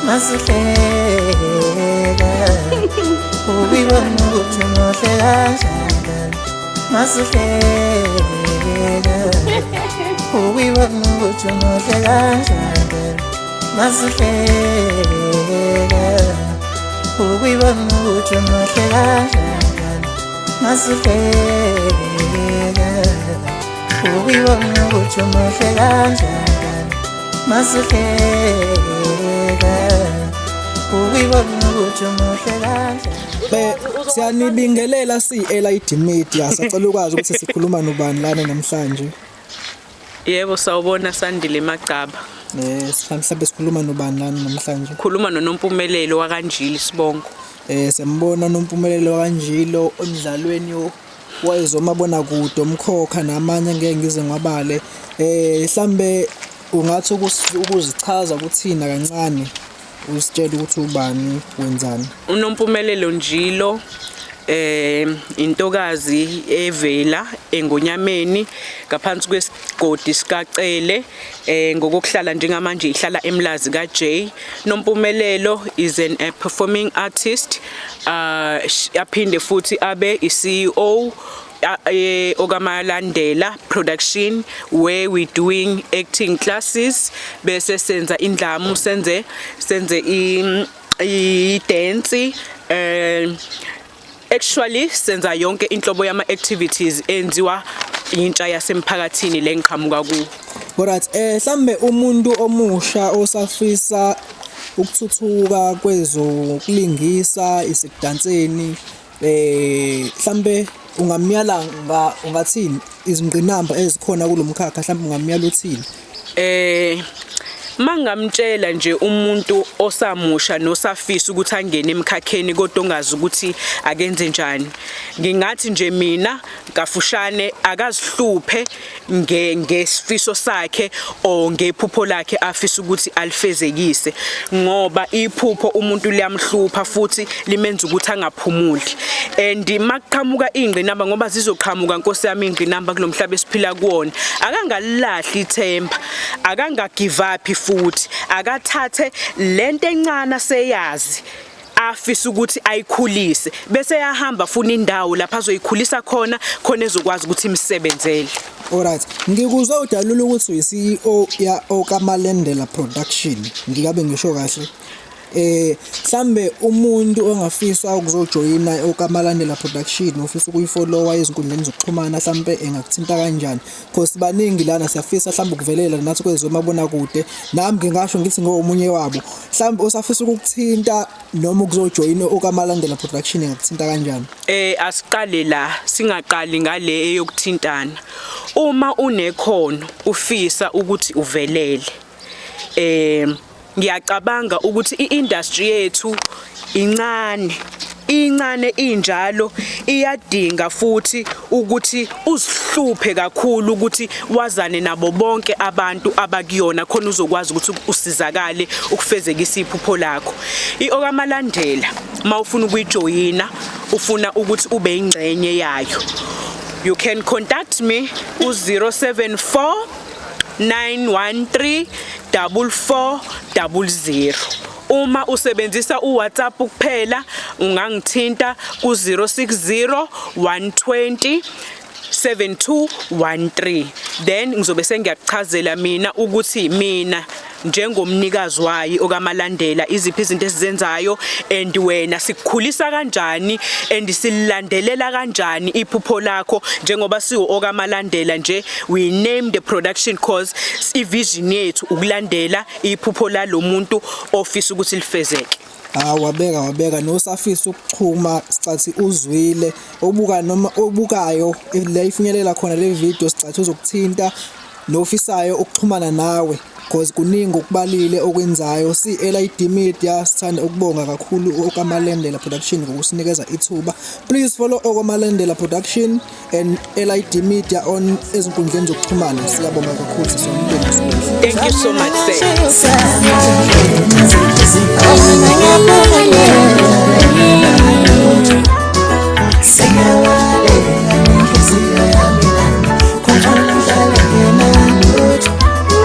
Masihleka ukuyibona ukuthi umuhle kanjani, masihleka ukuyibona ukuthi umuhle kanjani, masihleka ukuyibona ukuthi umuhle kanjani, masihleka ukuyibona ukuthi umuhle kanjani, masihleka ukuyibona ukuthi umuhle kanjani. Siyanibingelela si-LID Media. Sacela ukwazi ukuthi sikhuluma nobani lana namhlanje. Yebo, sawubona Sandile Magcaba. Mhlawumbe sikhuluma nobani lana namhlanje? Khuluma noNompumelelo wakaNjili Sibongo. Siyambona Nompumelelo wakaNjilo emidlalweni wayezomabonakude umkhokha namanye ngeke ngize ngiwabale. Mhlambe ungathi ukuzichaza kuthina kancane, usitshele ukuthi ubani, wenzani. UNompumelelo Njilo intokazi evela eNgonyameni ngaphansi kwesigodi sikaCele, ngokuhlala njengamanje ihlala eMlazi kaJ. Nompumelelo is an a performing artist, aphinde futhi abe i-CEO okaMalandela Production, where we doing acting classes, bese senza indlamu, senze i dance, actually senza yonke inhlobo yama activities enziwa intsha yasemphakathini lengiqhamuka kuwo. Alright, mhlambe umuntu omusha osafisa ukuthuthuka kwezokulingisa, isekudanseni, mhlambe ungamyala ungathini izingqinamba ezikhona kulomkhakha, mhlambe ungamyala uthini? Mangamtshela nje umuntu osamusha nosafisa ukuthi angene emkhakheni kodwa ongazi ukuthi akenze njani, ngingathi nje mina kafushane akazihluphe ngesifiso sakhe or ngephupho lakhe afisa ukuthi alifezekise, ngoba iphupho umuntu liyamhlupha futhi limenza ukuthi angaphumuli. And makuqhamuka ingqinamba, ngoba zizoqhamuka Nkosi yami ingqinamba kulomhlaba esiphila kuwona, akangalilahli ithemba, akanga give up, futhi akathathe lento encane seyazi afisa ukuthi ayikhulise, bese yahamba funa indawo lapha azoyikhulisa khona, khona ezokwazi ukuthi imsebenzele. Alright, ngikuzwe udalula ukuthi uyi-CEO ya okaMalandela Production. Ngikabe ngisho kahle? Mhlambe umuntu ongafisa ukuzojoyina okaMalandela Production, ofisa ukuyifollowa ezinkundleni zokuxhumana, mhlambe engakuthinta kanjani? Because baningi lana siyafisa mhlambe ukuvelela nathi kwezomabonakude. Nami ngingasho ngithi ngomunye wabo. Mhlambe osafisa ukukuthinta noma ukuzojoyina okaMalandela Production engakuthinta kanjani? Asiqale la, singaqali ngale eyokuthintana. Uma unekhono ufisa ukuthi uvelele, ngiyacabanga ukuthi i-industry yethu incane, incane injalo, iyadinga futhi ukuthi uzihluphe kakhulu ukuthi wazane nabo bonke abantu abakuyona, khona uzokwazi ukuthi usizakale ukufezekisa iphupho lakho. IOkaMalandela, mawufuna ukuyijoyina, ufuna ukuthi ube ingxenye yayo, you can contact me ku 074 913 4400. Uma usebenzisa uWhatsApp kuphela, ungangithinta ku 060 120 7213, then ngizobe sengiyakuchazela mina ukuthi mina njengomnikazi wayo okaMalandela iziphi izinto esizenzayo, and wena sikukhulisa kanjani and silandelela kanjani iphupho lakho. Njengoba siwo okaMalandela nje, we name the production cause i-vision yethu ukulandela iphupho lalomuntu ofisa ukuthi lifezeke. Ah, wabeka wabeka. Nosafisa ukuxhuma, sicathi uzwile, obuka noma obukayo la ifinyelela khona le video, sicathi uzokuthinta nofisayo ukuxhumana nawe, because kuningi okubalile okwenzayo. Si-LID Media sithanda ukubonga kakhulu okaMalandela Production ngokusinikeza ithuba. Please follow okaMalandela Production and LID Media on ezinkundleni zokuxhumana. Siyabonga kakhulu, sisonke. Thank you so much, sir.